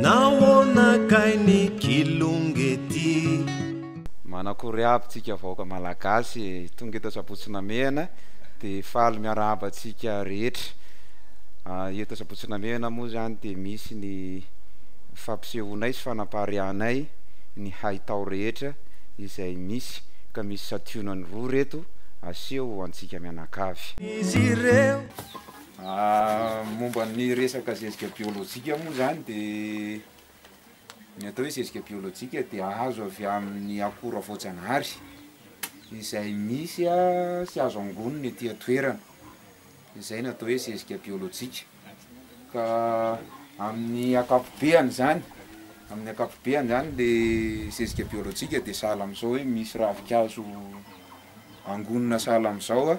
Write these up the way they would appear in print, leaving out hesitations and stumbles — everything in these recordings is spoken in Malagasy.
Nahoana kay ny kilonga ety? Manakory aby tsika vahoaka malagasy e! Tonga eto Sabotsy Namehana dia faly miarahaba antsika rehetra. Eto Sabotsy Namehana moa izany dia misy ny fampisehoanay sy fanapariahanay ny haitao rehetra izay misy ka misy santionany roa ireto aseho ho antsika mianakavy. Izy ireo. Momba ny resaka zezika biolojika moa izany dia ny atao hoe zezika biolojika dia azo avy amin'ny akora voajanahary izay misy sy azo angonina ety an-toerana, izay no atao hoe zezika biolojika. Ka amin'ny ankapobeany izany, amin'ny ankapobeany izany le zezika biolojika dia sahala amin'izao hoe misy ravinkazo angonina sahala amin'izao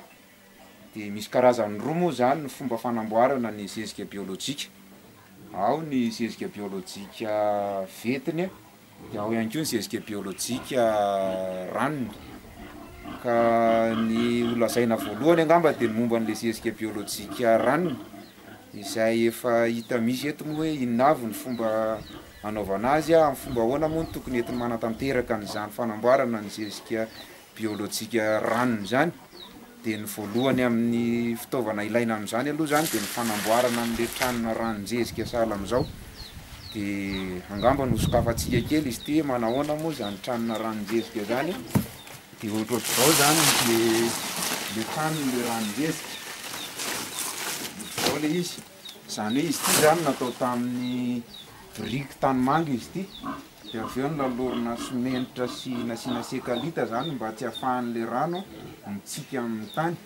Dia misy karazany roa moa izany ny fomba fanamboarana ny zezika biolojika. Ao ny zezika biolojika ventiny dia ao ihany koa ny zezika biolojika ranony. Ka ny ho lazaina voalohany angamba dia ny momba an'ilay zezika biolojika ranony izay efa hita misy eto moa hoe inona avy ny fomba anaovana azy, amin'ny fomba ahoana moa no tokony entiny manatanteraka an'izany fanamboarana ny zezika biolojika ranony izany. Dia ny voalohany amin'ny fitaovana ilaina amin'izany aloha izany dia ny fanamboarana an'ilay tranona ranon-jezika sahala amin'izao. Dia angamba nosokafantsika kely izy ity hoe manahoana moa izany tranona ranon-jezika izany. Dia ohatrohatr'izao izany le le tranon'ilay ranon-jezika. Ohatr'izao ilay izy. Izany hoe izy ity izany natao tamin'ny biriky tanimanga izy ity. Dia avy eo nolalorina simenitra sy nasiana sekalita zany mba tsy ahafahan'le rano mitsika amin'ny tany.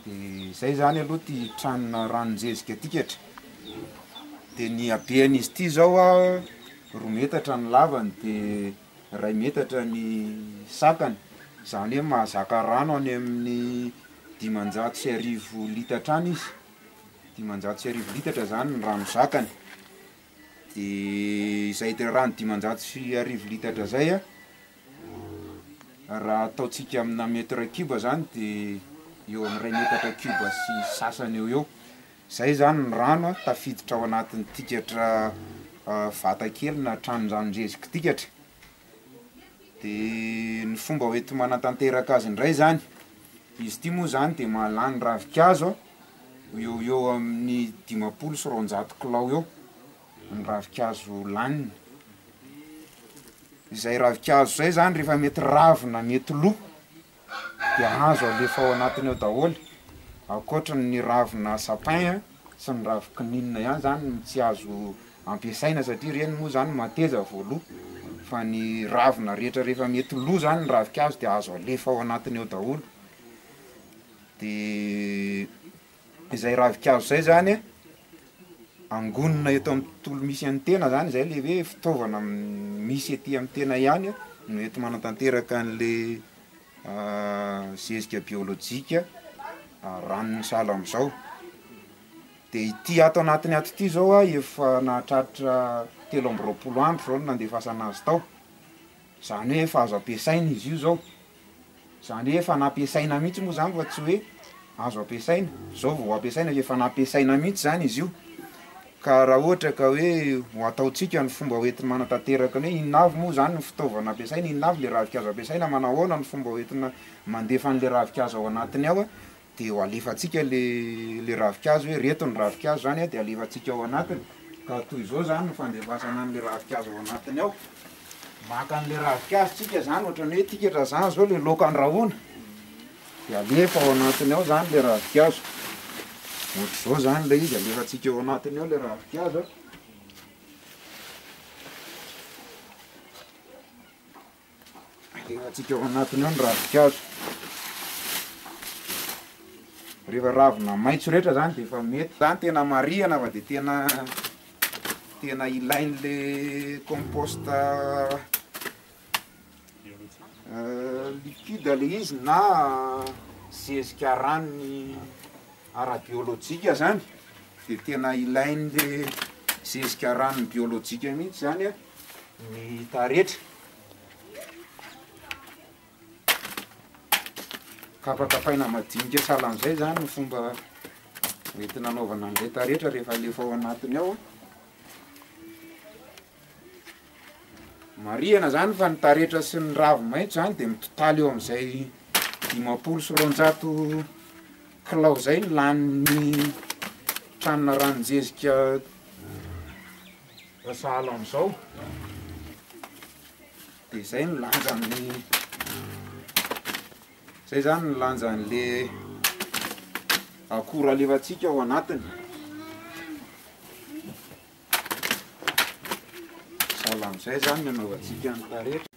Dia zay zany aloha ty tranona ranon-jezika tikatra. Dia ny habean'izy ity zao a, roa metatra ny lavany de iray metatra ny sakany, zany hoe mahazaka rano any amin'ny 1500 litatra any izy, 1500 litatra zany ny rano zakany. De izay rano 1500 litatra zay a, raha ataontsika amina mètre cube zany de eo amin'ny iray metatra cube sy sasany eo ho eo, zay zany ny rano a tafiditra ao anatin'ny tikatra vata kely na tranon-dranon-jezika tikatra, de ny fomba hoenti-manatanteraka azy indray zany, izy ity moa zany de mahalany ravinkazo a. Eo ho eo amin'ny 250 kilao eo ny ravinkazo laniny. Izay ravinkazo izay zany rehefa mety ravina mety lo de azo alefa ao anatiny ao daholo, ankoatra ny ravina sapin sy ny ravin-kininina ihany zany no tsy azo ampiasaina satria ireny moa zany mateza vao lo, fa ny ravina rehetra rehefa mety lo zany ny ravinkazo de azo alefa ao anatiny ao daholo. De izay ravinkazo zay zany a, angonina eto amin'ny tontolo misy an'ny tena zany, zay le hoe fitaovana misy ety amin'ny tena ihany no enti-manatanteraka an'le zezika biôlôjika ranony sahala am'zao. De ity ato anatiny ato ity zao a efa nahatratra 23 andro zao no nandefasana azy tao, zany hoe efa azo ampiasaina izy io zao. Zany hoe efa nampiasaina mihitsy moa zany fa tsy hoe azo ampiasaina, zao vao ampiasaina fa efa nampiasaina mihitsy zany izy io, ka raha ohatra ka hoe ho ataontsika ny fomba hoentina manatanteraka ny hoe inona avy moa zany ny fitaovana ampiasaina, inona avy le ravinkazo ampiasaina, manahoana ny fomba hoentina mandefa an'le ravinkazo ao anatiny ao a, de ho alefantsika le le ravinkazo hoe reto ny ravinkazo zany a de alefantsika ao anatiny, ka toy izao zany ny fandefasana an'le ravinkazo ao anatiny ao. Maka an'le ravinkazo tsika zany ohatran'ny hoe tikatra zany zao le laoka andrahoina de alefa ao anatiny ao zany le ravinkazo, ohatr'izao zany le izy alefantsika ao anatiny ao le ravinkazo a. Alefantsika ao anatiny ao ny ravinkazo, rehefa ravina maitso rehetra zany de efa mety, zany tena marihana fa de tena tena ilain'le compost liquide le izy na zezika ranony ara-biolojika zany de tena ilain'le zezika ranony biolojika mihitsy zany a ny taretra. Kapakapaina madinika sahala amin'izay izany ny fomba entina anaovana an'ilay taretra rehefa alefa ao anatiny ao. Marihana izany fa ny taretra sy ny ravi-maitso izany dia mitotaly eo amin'izay 250 kilao izay ny lanin'ny tranona ranon-jezika sahala amin'izao. Dia izay no lanjan'ny, izay izany ny lanjan'le akora alefantsika ao anatiny. Sahala amin'izay izany ny anaovantsika ny taretra.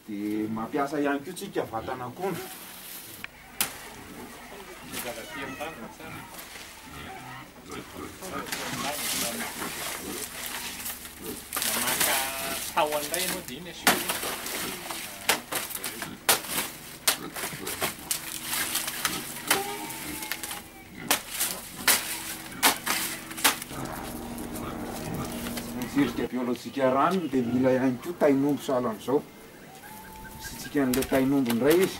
Dia mampiasa ihany koa tsika vatan'akondro. Maka tahony indray ianao dia iny asio. Ny zezika biolojika ranony dia mila ihany koa tain'omby sahala amin'izao. Asiantsika an'ilay tain'omby indray izy.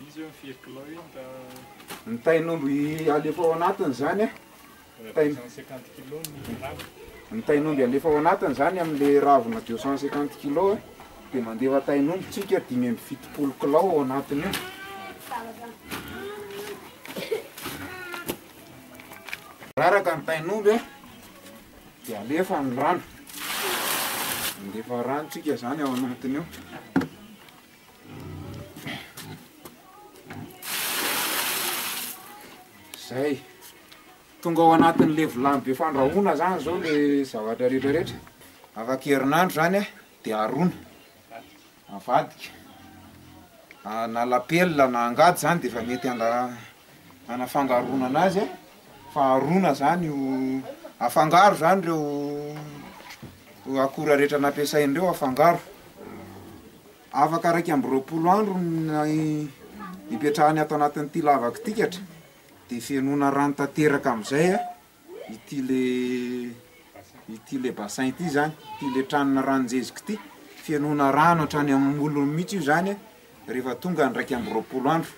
Izy eo firy kilao iny raha. Ny tain'omby alefa ao anatiny izany a. Tain- 250 kilos ny ravina. Ny tain'omby alefa ao anatiny izany amin'ilay ravina 250 kilos a, dia mandefa tain'omby tsika 75 kilao ao anatiny io. Raraka ny tain'omby a, dia alefa ny rano. Mandefa rano tsika izany ao anatiny io. Zay. Tonga ao anatin'le vilany be fandrahoana zany zao le zavatra rehetra rehetra. Afaka herinandro zany a, de arona, avadika. Na lapelina na angady zany de efa mety anda- anafangaroana anazy a, fa arona zany io, afangaro zany reo akora rehetra nampiasaina reo afangaro. Afaka 21 andro ny hipetrahany ato anatin'ity lavaka ity katra dia fenoina rano tanteraka amin'izay ity le ity le bassin ity zany, ity le tranona ranon-jezika ity, fenoina rano hatrany amin'ny molony mihitsy io zany rehefa tonga ny 21 andro.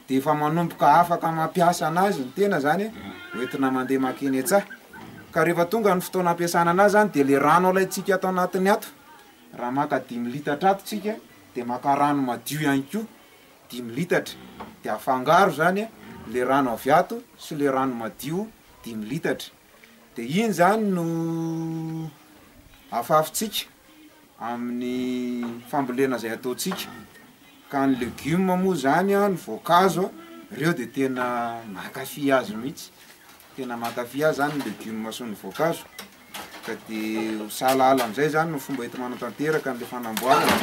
Dia efa manomboka afaka mampiasa anazy ny tena zany hoentina mandeha makeny an-tsaha. Ka rehefa tonga ny fotoana ampiasana anazy zany dia le rano alaintsika ato anatiny ato Raha maka dimy litatra ato tsika de maka rano madio ihany koa dimy litatra de afangaro zany le rano avy ato sy le rano madio dimy litatra de iny zany no afafintsika amin'ny fambolena zay ataontsika ka ny legioma moa zany an, ny voankazo reo de tena mankafy azy mihitsy, tena mankafy azy zany ny legioma sy ny voankazo. Ka dia ho sahalalala amin'izay izany no fomba enti-manatanteraka an'ilay fanamboarana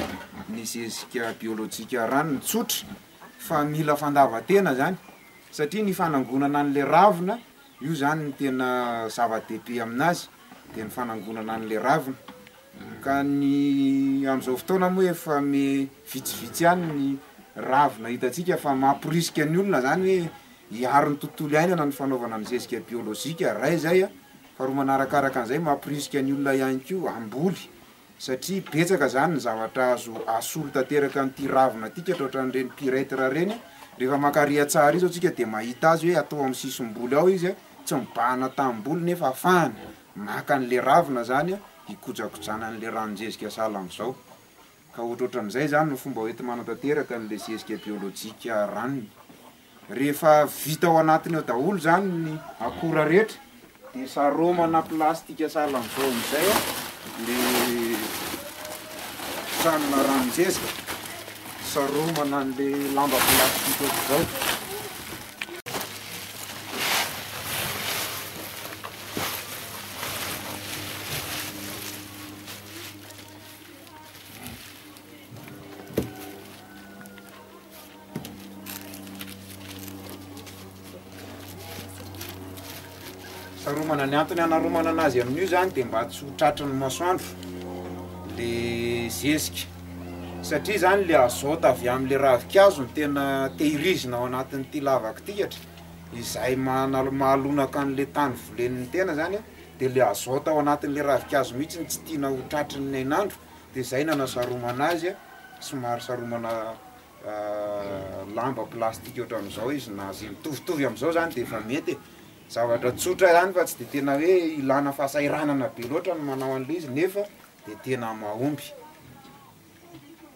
ny zezika biolojika ranony. Tsotra fa mila fandavan-tena izany satria ny fanangonana an'ilay ravina io izany no tena zava-dehibe aminazy dia ny fanangonana an'ilay ravina. Ka ny amin'izao fotoana moa efa me vitsivitsy ihany ny ravina hitantsika fa mamporisika ny olona izany hoe hiaro ny tontolo iainana ny fanaovana ny zezika biolojika, iray izay. Faharoa manarakaraka an'izay mamporisika ny olona ihany koa hamboly satria betsaka zany ny zavatra azo asolo tanteraka an'ity ravina ity ka ohatran'ireny pyretre ireny, rehefa maka rian-tsary io zao tsika dia mahita azy hoe atao amin'ny sisim-boly ao izy tsy mibahana tanimboly nefa afahana maka an'le ravina zany hikojakojana an'le ranon-jezika sahala amin'izao. Ka ohatrohatran'izay zany no fomba hoenti-manatanteraka an'le zezika biolojika ranony. Rehefa vita ao anatiny ao daholo zany ny akora rehetra de saromana plastika sahala am'zao am'zay le tranona ranon-jezika, saromana an'le lamba plastika ohatr'izao. Saromana, ny antony anaromana anazy amin'io zany de mba tsy ho tratry ny masoandro le zezika satria zany le azote avy am'le ravinkazo no tena tehirizina ao anatin'ity lavaka ity satria izay manal- mahalonaka an'le tany volen'ny tena zany a de le azote ao anatin'le ravinkazo mihitsy no tsy tiana ho tratry ny hainandro. De zay nanasaromana azy a, somary saromana lamba plastika ohatran'izao izy na ze mitovitovy am'zao zany de efa mety e, zavatra tsotra ihany fa tsy de tena hoe ilana fahasahiranana be loatra ny manao an'le izy nefa de tena mahomby,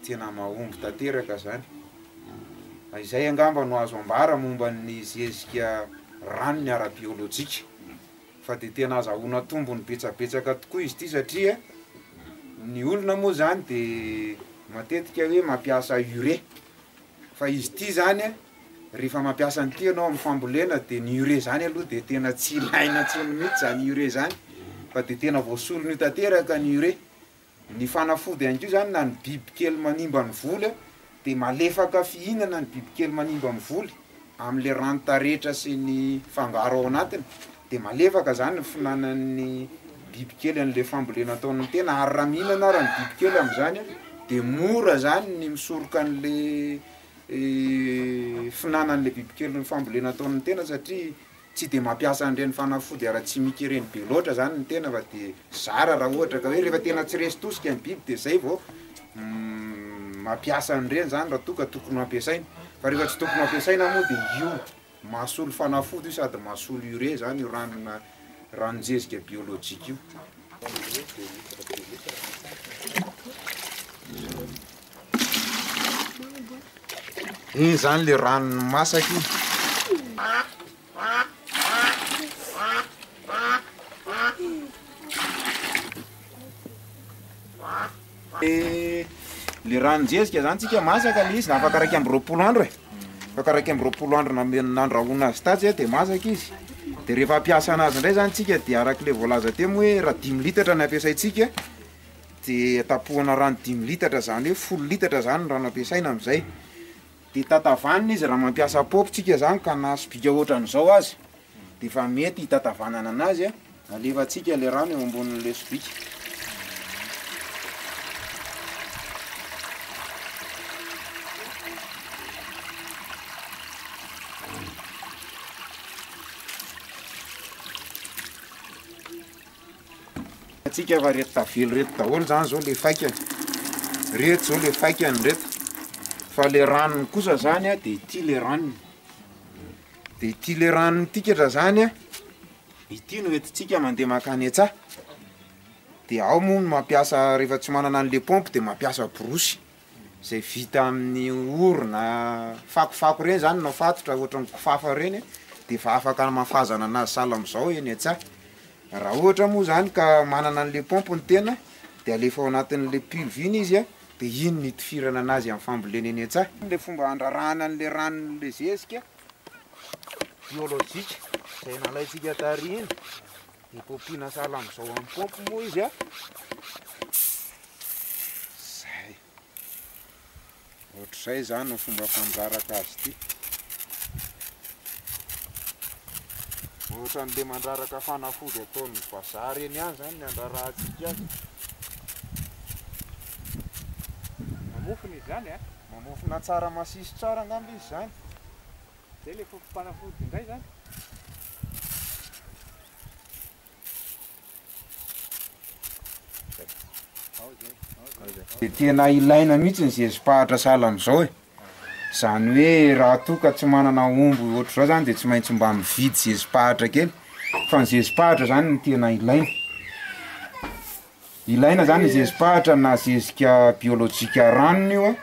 tena mahomby tanteraka zany. Izay angamba no azo ambara momba ny zezika ranony ara-biolojika. Fa dia tena azahoana tombony betsabetsaka tokoa izy ity satria ny olona moa zany de matetika hoe mampiasa urée fa izy ity zany a rehefa mampiasa an'ity ianao amin'ny fambolena de ny urée zany aloha de tena tsy ilaina intsony mihitsy zany urée zany fa de tena voasolon'io tanteraka ny urée. Ny fanafody ihany koa zany na ny bibikely manimba ny voly dia malefaka fihinana ny bibikely manimba ny voly amle rano taretra sy ny fangaro ao anatiny dia malefaka zany ny fihinanan'ny bibikely anle fambolena ataon'ny tena ary raha mihinana ara ny bibikely amzany dia mora zany ny misoroka anle fihinanan'le bibikely ny fambolena ataon'ny tena satria Tsy dia mampiasa an'ireny fanafody ara-tsimika ireny be loatra zany ny tena fa dia zara raha ohatra ka hoe rehefa tena tsy resy tosika ny biby dia zay vao mampiasa an'ireny zany raha toa ka tokony ho ampiasaina, fa rehefa tsy tokony ho ampiasaina moa dia io mahasolo fanafody io sady mahasolo urée zany io ranona ranon-jezika biolojika io. Iny zany le ranony masaka iny. Le ranon-jezika zany tsika masaka le izy afaka 21 andro e, afaka 21 andro name- nandrahoana azy tatsy a de masaka izy, de rehefa hampiasa anazy ndray zany tsika de arak'le voalaza teo moa hoe raha dimy litatra ny ampiasaintsika de tapohana rano dimy litatra zany hoe folo litatra zany ny rano ampiasaina am'zay, de tatavanina izy raha mampiasa paompy tsika zany ka na sobika ohatran'izao aza de efa mety hitatavanana anazy a, alefantsika le rano eo ambonin'le sobika. Tsika fa reto tavela reto daholo zany zao le faikany, reto zao le faikany reto, fa le ranony kosa zany a de ity le ranony, de ity le ranony ity katra zany a, ity no entintsika mandeha mankany an-tsaha, de ao moa no mampiasa rehefa tsy manana an'le paompy de mampiasa borosy zay vita amin'ny orona, fakofako reny zany no afatotra ohatran'ny kofafa reny de efa afaka hamafazana anazy sahala am'zao eny an-tsaha. Raha ohatra moa zany ka manana an'le paompy ny tena de alefa ao anatin'le pulve iny izy a, de iny no itifirana anazy amin'ny fambolena eny an-tsaha. Le fomba handrarahana an'le ranon'le zezika biolojika zay nalaintsika tary iny de paompina sahala am'zao amin'ny paompy moa izy a, zay. Ohatr'izay izany ny fomba fandraraka azy ity. Ohatran'le mandraraka fanafody ataon'ny vazaha reny ihany izany ny andrarahantsika azy. Mamofona izy izany a? Mamofona tsara masiso tsara angamba izy izany. Zay le fofom-panafody indray izany. Dia tena ilaina mihitsy ny zezi-pahatra sahala amin'izao e, izany hoe raha toa ka tsy manana omby ohatr'izao zany de tsy maintsy mba mividy zezi-pahatra kely, fa ny zezi-pahatra zany no tena ilaina, ilaina zany ny zezi-pahatra na zezika biolojika ranony io a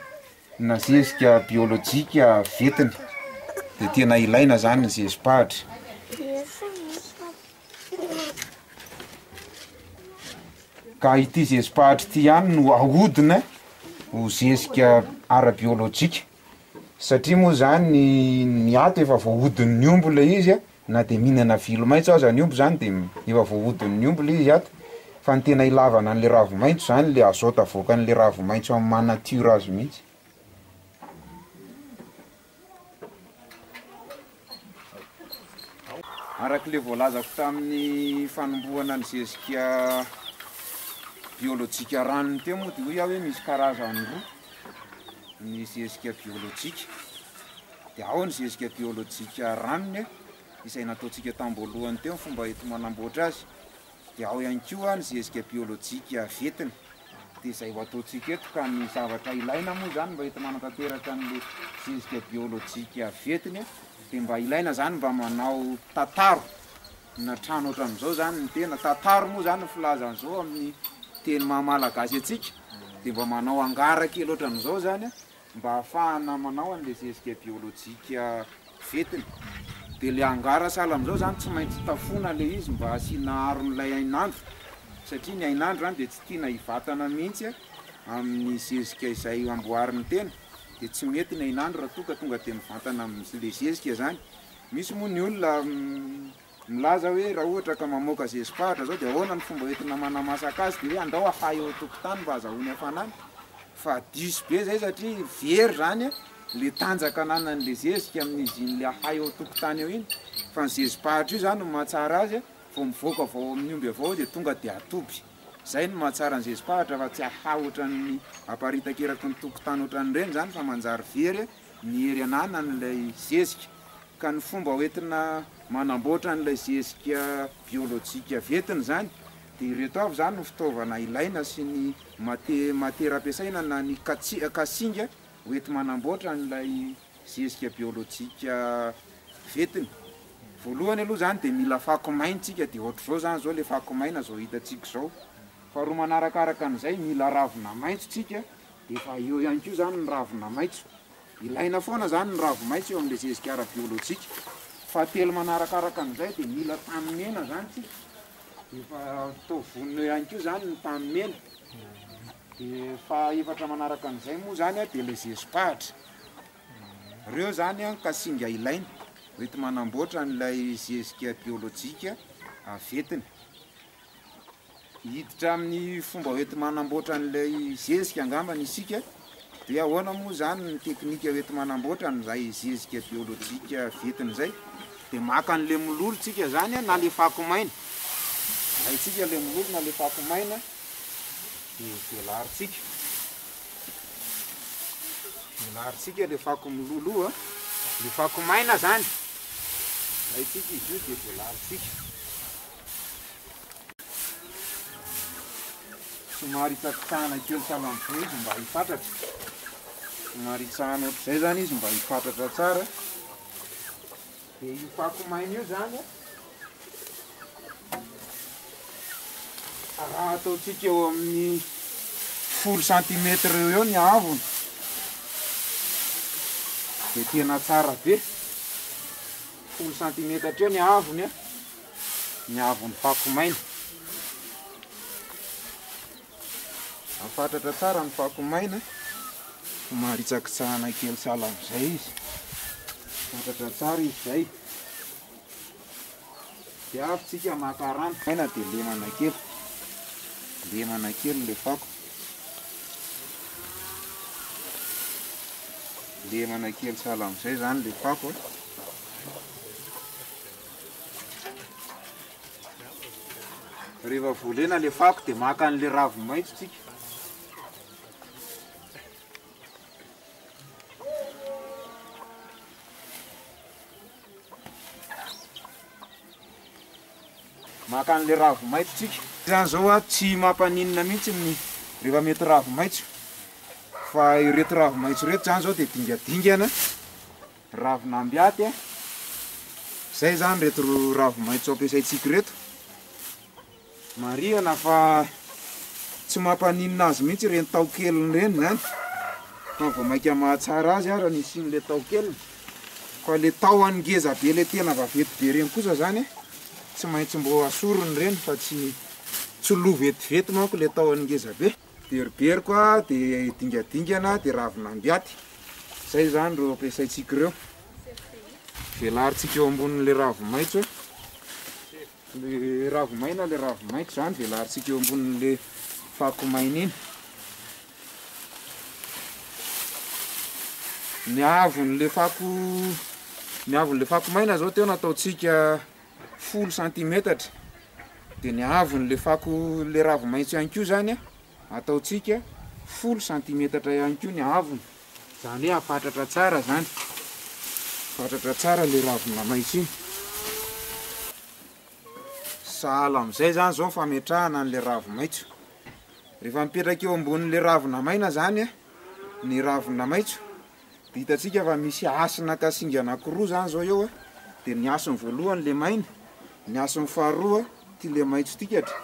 na zezika biolojika ventiny, de tena ilaina zany ny zezi-pahatra. Ka ity zezi-pahatra ity ihany no ahodina ho zezika ara-biolojika satria moa zany ny ato efa voahodin'ny omby ilay izy a, na de mihinana vilo-maitso aza ny omby zany de efa voahodin'ny omby ilay izy ato, fa ny tena ilavana an'le ravi-maitso zany le azote avoakan'le ravi-maitso amin'ny maha nature azy mihitsy. Araka ilay voalazako tamin'ny fanombohana ny zezika biolojika ranony teo moa dia hoy aho hoe misy karazany roa ny zezika biolojika. Dia ao ny zezika biolojika ranony izay nataontsika tam-boalohany teo ny fomba enti-manamboatra azy. Dia ao ihany koa ny zezika biolojika ventiny. Dia izay ho ataontsika eto ka ny zavatra ilaina moa izany mba enti-manatanteraka an'ilay zezika biolojika vetiny dia mba ilaina izany mba manao tataro na trano ohatran'izao izany ny tena, tataro moa izany ny filaza an'izao amin'ny teny maha malagasy antsika dia mba manao angara kely ohatran'izao izany mba ahafahana manao an'ilay zezika biolojika vetiny. Dia ilay angara sahala amin'izao izany tsy maintsy tafoana ilay izy mba hasiana aron'ilay hainandro satria ny hainandro izany dia tsy tiana hivatana mihitsy amin'ny zezika izay amboarin'ny tena dia tsy mety ny hainandro raha toa ka tonga dia mivantana amin'ilay zezika izany. Misy moa ny olona Milaza hoe raha ohatra ka mamoaka zezi-pahatra zao dia ahoana ny fomba entina manamasaka azy dia hoe andao afahy eo an-tokotany mba azahoany hafanana fa diso be zay satria very zany le tanjaka ananan'le zezika amin'izy iny le ahay eo an-tokotany eo iny fa ny zezi-pahatra io zany no mahatsara azy vao mivoaka avy ao amin'ny omby avy ao dia tonga dia atoby zay no mahatsara ny zezi-pahatra fa tsy ahay ohatran'ny aparitaka eraky ny tokotany ohatran'ireny zany fa manjary very ny hery ananan'ilay zezika Ka ny fomba hoentina manamboatra an'ilay zezika biolojika vetiny izany dia ireto avy izany ny fitaovana ilaina sy ny mate matera ampiasaina na ny katsi kasinga hoenti-manamboatra an'ilay zezika biolojika vetiny. Voalohany aloha izany dia mila fako maina isika dia ohatr'izao izany izao ilay fako maina izao hitantsika izao. Faharoa manarakaraka an'izay mila ravina maitso isika dia efa eo ihany koa izany ny ravina maitso. Ilaina foana izany ny ravi-maitso eo amin'ilay zezika ara-biolojika. Fahatelo manarakaraka an'izay dia mila tany mena izany tsika. Efa atao vonona eo ihany koa izany ny tany mena. Dia fahaefatra manaraka an'izay moa izany dia ilay zezi-pahatra. Ireo izany ny kasinga ilaina hoenti-manamboatra an'ilay zezika biolojika avetiny. Hiditra amin'ny fomba hoenti-manamboatra an'ilay zezika angambany isika, dia ahoana moa izany ny teknika hoenti-manamboatra an'izay zezika biolojika vetiny izay? Dia maka an'ilay mololo tsika izany na ilay fako maina, alaintsika ilay mololo na ilay fako maina dia velarintsika, velarintsika ilay fako mololo, ilay fako maina izany, alaintsika izy io dia velarintsika. Somary hitsakitsahana kely sahala amin'izao izy mba hifatratra. Somary hitsahana ohatr'izay izany izy mba hifatratra tsara. Dia io fako maina io izany raha ataontsika eo amin'ny folo centimètre eo eo ny haavony dia tena tsara be. Folo santimetatra eo ny haavony a, ny haavon'ny fako maina. Afatratra tsara ny fako maina, somary hitsakitsahana kely sahala amin'izay izy. Fatratra tsara izy izay. Dia avy tsika maka rano. Maina dia lemana kely, lemana kely ilay fako. Lemana kely sahala amin'izay izany ilay fako a. Rehefa volena ilay fako dia maka an'ilay ravi-maitso tsika. Maka an'ilay ravi-maitso tsika. Izany izao a, tsy mampaninona mihitsy ny rehefa mety ravi-maitso. Fa ireto ravi-maitso ireto izany izao dia dingadingana ravin'ambiaty a. Izay izany ireto ravi-maitso ampiasaintsika ireto. Marihana fa tsy mampaninona azy mihitsy ireny taokeliny ireny izany fa vao mainka mahatsara azy ara ny hisian'ilay taokeliny. Fa ilay tahony ngeza be ilay tena vaventy be ireny kosa izany tsy maintsy mbô asorina ireny fa tsy tsy lo vetivety manko ilay tahony ngeza be. Beroberoka a, dia dingadingana, dia ravin'ambiaty. Izay izany ireo ampiasaintsika ireo. Velarintsika eo ambonin'ilay ravi-maitso. Le ravi-maina, le ravi-maitso izany velarintsika eo ambonin'le fako maina iny. Ny haavon'le fako, ny haavon'le fako maina zao teo nataontsika folo santimetatra, de ny haavon'le fako, le ravi-maitso ihany koa zany ataontsika folo santimetatra ihany koa ny haavony, zany hoe afatratra tsara zany, afatratra tsara le ravina maitso iny. Sahala amin'izay zany zao ny fametrahana an'le ravi-maitso. Rehefa mipetraka eo ambonin'le ravina maina zany ny ravina maitso de hitantsika fa misy hasina kasinga anakiroa zany zao eo de ny hasiny voalohany le maina, ny hasiny faharoa ty le maitso tikatra.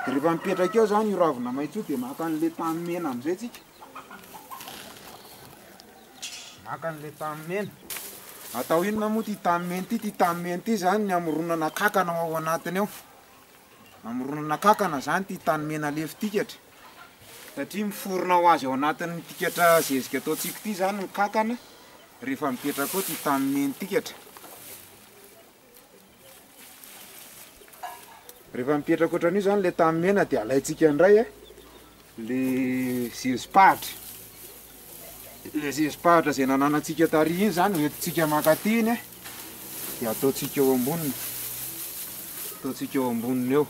De rehefa mipetraka eo zany io ravina maitso io de maka an'le tany mena amizay tsika, maka an'le tany mena. Atao inona moa ty tany mena ty? Ty tany mena ty zany ny hamoronana kankana ao anatiny ao. Hamoronana kankana zany ty tany mena lefy tikatra, satria miforona ho azy ao anatin'ny tikatra zezika ataontsika ity zany ny kankana rehefa mipetraka ao ty tany mena tikatra. Rehefa mipetraka ohatran'io zany le tany mena de alaintsika indray le zezi-pahatra, le zezi-pahatra zay nananantsika tary iny zany hoentintsika mankaty iny de ataontsika eo amboniny, ataontsika eo amboniny eo.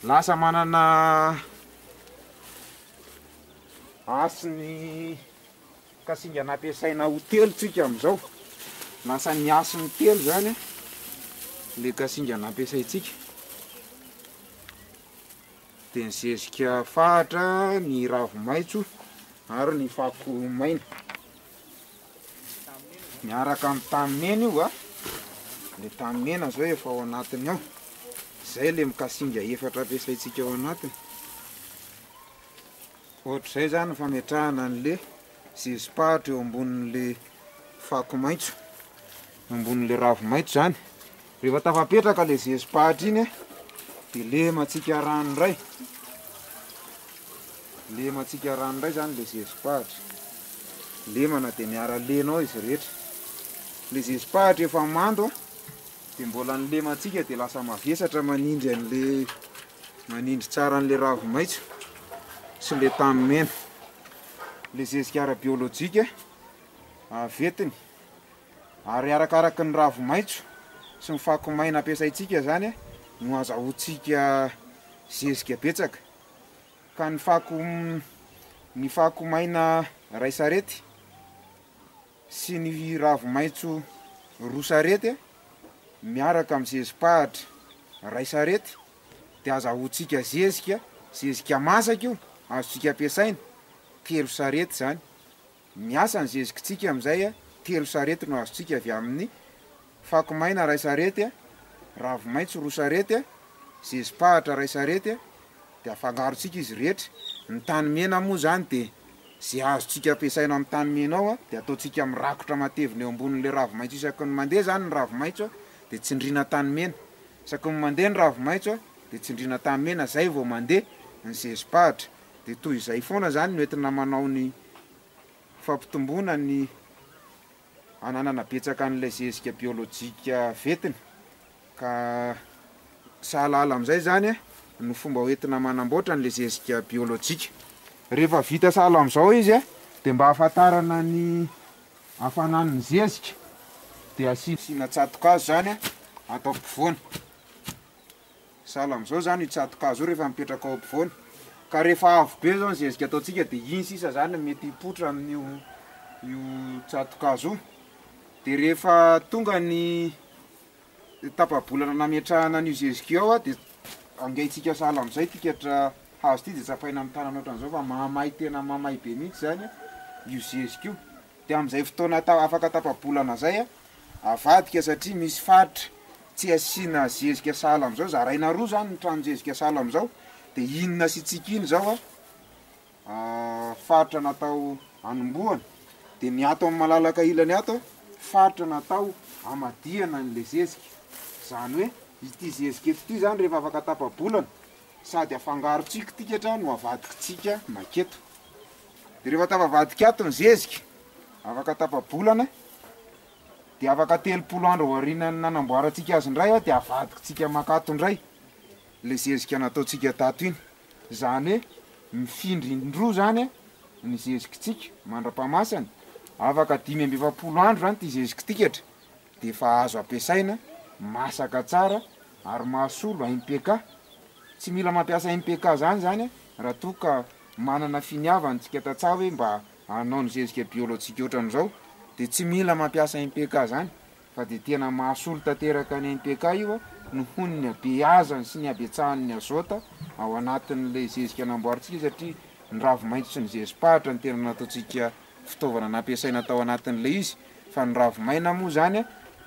Lasa manana hasiny kasinga nampiasaina ho telo tsika amin'izao. Lasa ny hasiny telo zany le kasinga nampiasaintsika. De ny zezika fahatra, ny ravi-maitso ary ny fako maina. Miaraka amin'ny tany mena io a. Le tany mena zao efa ao anatiny ao. Zay le mikasinga efatra ampiasaintsika ao anatiny. Ohatr'izay zany ny fametrahana an'le zezi-pahatra eo ambonin'le fako maitso, eo ambonin'le ravi-maitso zany. Rehefa tafapetraka le zezi-pahatra iny de lemantsika rano indray, lemantsika rano indray zany le zezi-pahatra, lemana de miara-lena ao izy rehetra. Le zezi-pahatra efa mando a, de mbola ny lemantsika de lasa mavesatra manindry an'le Manindry tsara an'le ravi-maitso sy le tany mena. Le zezika ara-biolojika avetiny ary arakaraky ny ravi-maitso sy ny fako maina ampiasaintsika zany no azahoantsika zezika betsaka. Ka ny fako ny fako maina ray sarety sy ny ravi-maitso roa sarety miaraka amin'ny zezi-pahatra ray sarety dia azahoantsika zezika, zezika masaka io, azontsika ampiasaina, telo sarety izany. Miasa ny zezikitsika amin'izay, telo sarety no azontsika avy amin'ny fako maina ray sarety, ravi-maitso roa sarety, zezi-pahatra ray sarety, de afangarontsika izy rehetra, ny tany mena moa zany de ze azontsika ampiasaina amin'ny tany mena ao de ataontsika mirakotra matevina eo ambonin'le ravi-maitso isaky ny mandeha zany ny ravi-maitso de tsindriana tany mena, isaky ny mandeha ny ravi-maitso de tsindriana tany mena zay vao mandeha ny zezi-pahatra, de toy izay foana zany no entina manao ny fampitomboana ny ananana betsaka an'ilay zezika biolojika vetiny ka sahalalala amin'izay izany no fomba hoentina manamboatra an'ilay zezika biolojika. Rehefa vita sahala amin'izao izy dia mba hahafantarana ny hafanan'ny zezika dia asiana tsato-kazo izany ato ampovoany. Sahala amin'izao izany io tsato-kazo io rehefa mipetraka ao ampovoany. Ka rehefa avo be izao ny zezika ataontsika dia iny sisa izany no mety hipoitra amin'io io tsato-kazo io. Dia rehefa tonga ny tapa-bolana nametrahana an'io zezika io ao dia angaintsika sahala amin'izay ity katra hazo ity dia tsapaina amin'ny tanana ohatran'izao fa mahamay tena mahamay be mihitsy izany io zezika io. Dia amin'izay fotoana afaka tapa-bolana izay avadika satria misy faritra tsy asiana zezika sahala amin'izao, zaraina roa izany ny tranon-jezika sahala amin'izao, dia iny nasiantsika iny izao a, faritra natao hanombohana, dia ny ato amin'ny malalaka ilany ato faritra natao hamadihana an'ilay zezika, izany hoe ity zezika eto ity izany rehefa afaka tapa-bolana sady afangarontsika tikatra no avadikitsika maketo, dia rehefa tafavadika ato ny zezika afaka tapa-bolana dia afaka 30 andro aorianan'ny nanamboarantsika azy indray dia avadikitsika makato indray le zezika nataontsika tato iny, izany hoe mifindra indroa zany ny zezikitsika mandra-pamasany, afaka 45 andro zany ity zezikitikatra dia efa azo ampiasaina, masaka tsara ary mahasolo NPK, tsy mila mampiasa NPK zany zany raha toa ka manana finiavana tsika tantsaha hoe mba hanao ny zezika biolojika ohatran'izao dia tsy mila mampiasa NPK zany. Fa dia tena mahasolo tanteraka ny NPK io nohon'ny habeazany sy ny habetsahan'ny azôta ao anatin'ilay zezika namboarintsika satria ny ravi-maitso sy ny zezi-pahatra no tena nataontsika fitaovana nampiasaina tao anatin'ilay izy fa ny ravi-maina moa izany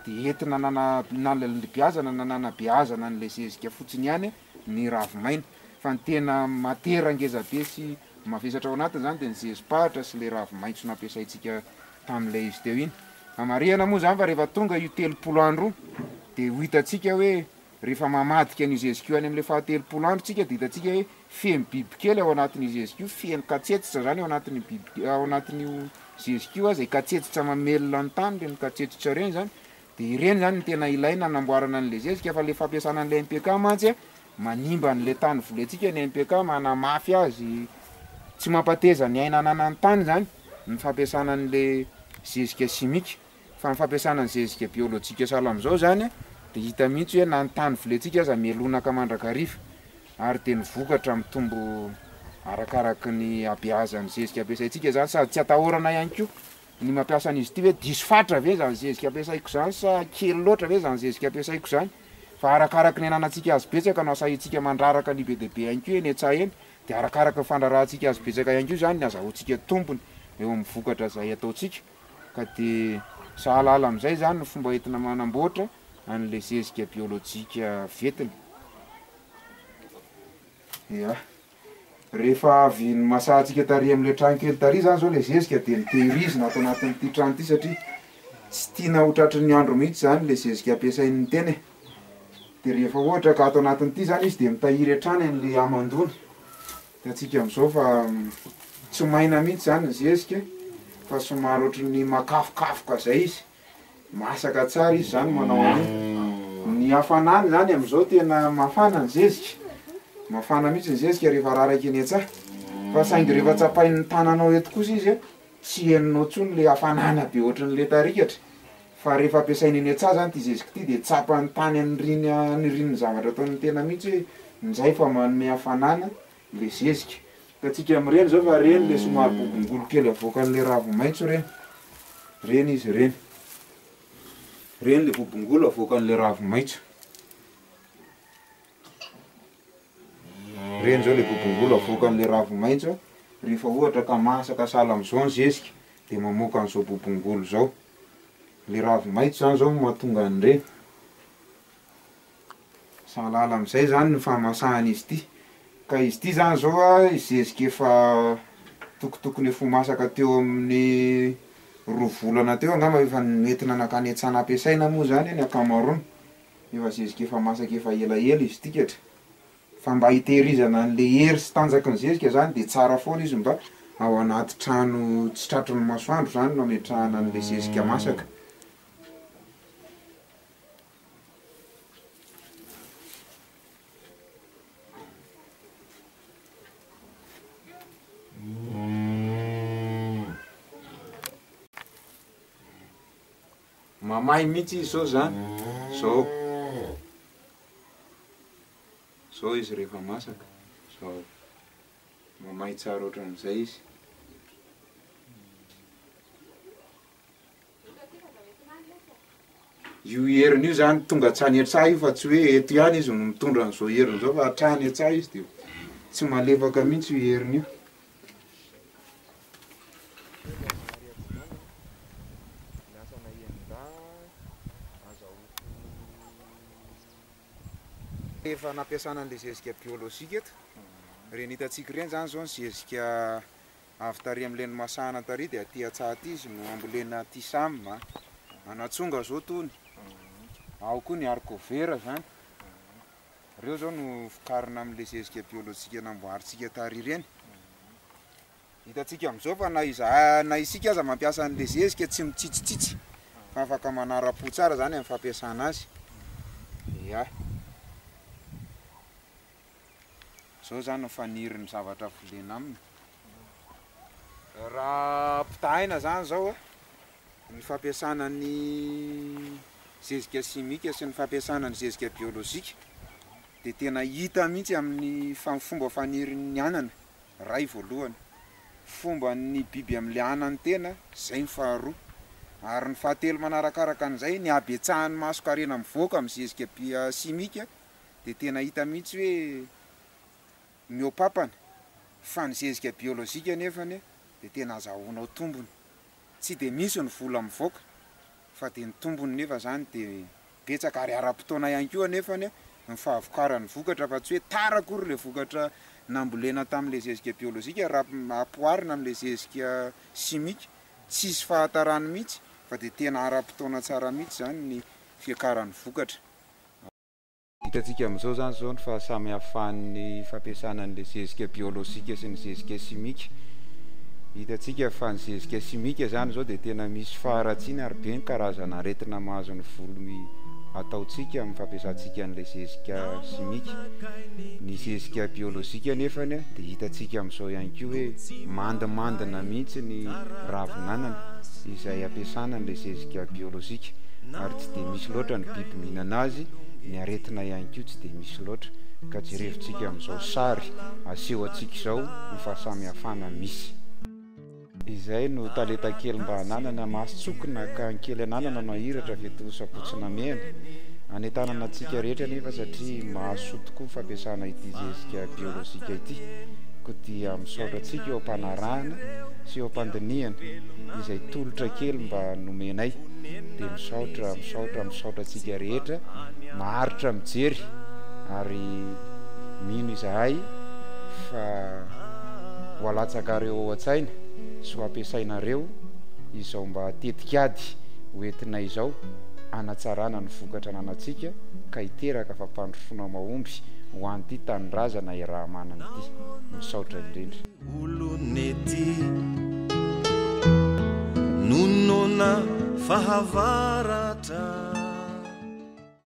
dia entina nana-nalalebiazana na nanabeazana an'ilay zezika fotsiny ihany ny ravi-maina fa ny tena matera ngezabe sy mavesatra ao anatiny izany dia ny zezi-pahatra sy ilay ravi-maitso nampiasaintsika tamin'ilay izy teo iny. Marihana moa izany fa rehefa tonga io 30 andro io dia ho hitantsika hoe rehefa mamadika an'io zezika io any amin'ilay fahatelopolo andro tsika dia hitantsika hoe feno bibikely ao anatin'io zezika io, feno katsetsitra izany ao anatin'io biby ao anatin'io zezika io, izay katsetsitra mamelona ny tany ireny katsetsitra ireny izany, dia ireny izany no tena ilaina hanamboarana an'ilay zezika fa ilay fampiasana an'ilay NPK mantsy manimba an'ilay tany volentsika ny NPK, manamafy azy, tsy mampateza ny aina ananan'ny tany izany ny fampiasana an'ilay zezika simika. Fa ny fampiasana ny zezika biolojika sahala amin'izao izany dia hita mihitsy hoe na ny tany volentsika aza mihelonaka mandrakariva ary dia ny vokatra mitombo arakaraky ny habeazan'ny zezika ampiasaintsika izany sady tsy atahorana ihany koa ny mampiasa an'izy ity hoe diso fatra ve izany zezika ampiasaiko izany sa kely loatra ve izany zezika ampiasaiko izany fa arakaraky ny ananantsika azy betsaka no asahintsika mandraraka an'io be dia be ihany koa eny an-tsaha eny dia arakaraky ny fandrarahantsika azy betsaka ihany koa izany ny azahoantsika tombony eo amin'ny vokatra izay ataontsika. Ka dia sahalahala amin'izay izany ny fomba entina manamboatra an'ilay zezika biolojika vetina. Ia. Rehefa avy nomasahantsika tary amin'ilay trano kely tary izany izao ilay zezika dia notehirizina ato anatin'ity trano ity satria tsy tiana ho tratry ny andro mihitsy izany ilay zezika ampiasain'ny tena e. Dia rehefa ohatra ka ato anatin'ity izany izy dia mitahiry hatrany an'ilay hamandoana. Hitantsika amin'izao fa tsy maina mihitsy izany ny zezika fa somary ohatry ny makafokafoka izay izy, masaka tsara izy izany manao an'io. Ny hafanany izany amin'izao tena mafana ny zezika, mafana mihitsy ny zezika rehefa araraka eny an-tsaha, fa saingy rehefa tsapain'ny tananao eto kosa izy tsy henonao intsony ilay hafanana be ohatrin'ilay tarikatra, fa rehefa ampiasaina eny an-tsaha izany ity zezika ity dia tsapan'ny tany aniriany anirian'ny zavatra ataon'ny tena mihitsy hoe injay fa manome hafanana ilay zezika. Hitantsika amin'ireny izao fa ireny ilay somary bobongolo kely avoakan'ilay ravi-maitso ireny, ireny izy ireny, ireny ilay bobongolo avoakan'ilay ravi-maitso. Ireny izao ilay bobongolo avoakan'ilay ravi-maitso rehefa ohatra ka masaka sahala amin'izao ny zezika dia mamoaka an'izao bobongolo izao. Ilay ravi-maitso izany izao no mahatonga an'ireny. Sahala amin'izay izany ny fahamasahan'izy ity. Ka izy ity izany izao a, zezika efa tokotokony efa ho masaka teo amin'ny roa volana teo angamba efa noentina nankany an-tsaha nampiasaina moa izany ny ankamaroany. Efa zezika efa masaka efa elaela izy ity katra. Fa mba hitehirizana an'le hery sy tanjaky ny zezika izany dia tsara foana izy mba ao anaty trano tsy tratry ny masoandro izany no ametrahana an'le zezika masaka. Mamay mihitsy izy zao zany, zao, zao izy rehefa masaka, zao, mamay tsara ohatran'izay izy. Io heriny io zany tonga hatrany an-tsaha io fa tsy hoe eto ihany izy no mitondra an'izao heriny izao fa hatrany an-tsaha izy dia tsy malefaka mihitsy io heriny io. Efa nampiasana an'ilay zezika biolojika eto, ireny hitantsika ireny zany zao ny zezika Avy tary amin'ilay nomasahana tary dia aty an-tsaha aty izy no ambolena aty sam a. Anatsonga zao tony. Ao koa ny haricot vert zany. Reo zao no vokarina amin'ilay zezika biolojika namboarintsika tary ireny. Hitantsika amin'izao fa na izahay na isika aza mampiasa an'ilay zezika tsy mitsitsitsitsy fa afaka manara-po tsara zany amin'ny fampiasana azy. Ya. Zao zany ny fanirin'ny zavatra volena aminy. Raha ampitahaina zany zao a, ny fampiasana ny zezika simika sy ny fampiasana ny zezika biolojika dia tena hita mihitsy amin'ny fomba fanirin'ny anana, ray voalohany, fomban'ny biby amin'ilay anan'ny tena, zay ny faharoa. Ary ny fahatelo manarakaraka an'izay, ny habetsahan'ny masonkarena mivoaka amin'ny zezika simika dia tena hita mihitsy hoe mihoa-papana, fa ny zezika biolojika nefany dia tena azahoanao tombony. Tsy dia misy ny vola mivoaka fa dia ny tombony nefa izany dia betsaka ary ara-potoana ihany koa anefany ny fahavokaran'ny vokatra fa tsy hoe tara akory ilay vokatra nambolena tamin'ilay zezika biolojika raha ampihoarina amin'ilay zezika simika. Tsisy fahatarany mihitsy fa dia tena ara-potoana tsara mihitsy izany ny fiakaran'ny vokatra. Hitantsika amin'izao izany izao ny fahasamihafan'ny fampiasana an'ilay zezika biolojika sy ny zezika simika. Hitantsika fa ny zezika simika izany izao dia tena misy faharatsiana ary be ny karazana aretina mahazo ny voly ataontsika amin'ny fampiasantsika an'ilay zezika simika. Ny zezika biolojika anefany dia hitantsika amin'izao ihany koa hoe mandimandina mihitsy ny ravin'anana izay ampiasana an'ilay zezika biolojika ary tsy dia misy loatra ny biby mihinana azy. ny aretina ihany koa tsy dia misy loatra ka jerevintsika amin'izao sary aseho antsika izao ny fahasamihafana misy. Izay no talenta kely mba ananana, mason-tsokina ka ny kely ananana no ahiratra avy eto Sabotsy Namehana. Anentanana antsika rehetra anefa satria mahasoa tokoa ny fampiasana ity zezika biolojika ity koa dia misaotra antsika eo am-panarahana sy eo am-pandinihana izay tolotra kely mba nomenay dia misaotra misaotra misaotra antsika rehetra maharitra mijery ary mino izahay fa ho alatsakareo ao an-tsaina sy ho ampiasainareo izao mba tetik'ady ho entinay izao hanatsarana ny vokatra ananantsika ka hiteraka fampandrosoana mahomby ho an'ity tanindrazana iaraha-manana ity. Misaotra indrindra. Olon'ety nonona fahavaratra.